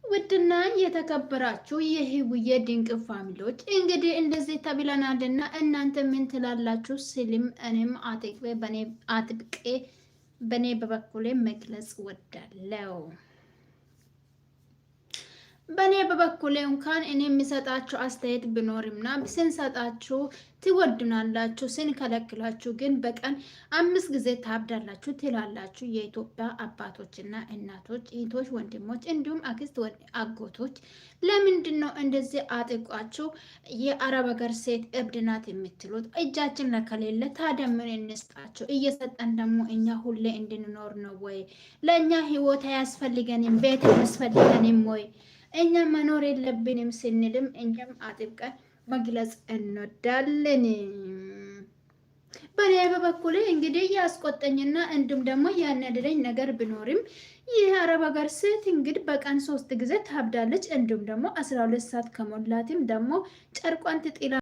ውድና የተከበራችሁ የህውዬ ድንቅ family ዎች እንግዲህ እንደዚህ ተብለናልና እናንተ ምን ትላላችሁ? ስልም እኔም አጥብቄ በእኔ በበኩሌ መግለጽ ወዳለው። በእኔ በበኩሌ እንኳን እኔ የሚሰጣችሁ አስተያየት ብኖርምና ስንሰጣችሁ ትወዱናላችሁ፣ ስንከለክላችሁ ግን በቀን 5 ጊዜ ታብዳላችሁ ትላላችሁ። የኢትዮጵያ አባቶችና እናቶች፣ እህቶች፣ ወንድሞች እንዲሁም አክስት አጎቶች ለምንድን ነው እንደዚህ አጥቋችሁ የአረብ ሀገር ሴት እብድ ናት የምትሉት? እጃችን ለከሌለ ታዲያ ምን እንስጣችሁ? እየሰጠን ደግሞ እኛ ሁሌ እንድንኖር ነው ወይ? ለእኛ ህይወት አያስፈልገንም? ቤት አያስፈልገንም ወይ? እኛ መኖር የለብንም ስንልም እኛም አጥብቀን መግለጽ እንወዳለን። በእኔ በበኩሌ እንግዲህ ያስቆጠኝና እንዲሁም ደግሞ ያናደደኝ ነገር ቢኖርም ይህ አረብ ሀገር ሴት እንግዲህ በቀን 3 ጊዜ ታብዳለች። እንዲሁም ደግሞ 12 ሰዓት ከሞላትም ደግሞ ጨርቋን ትጥላ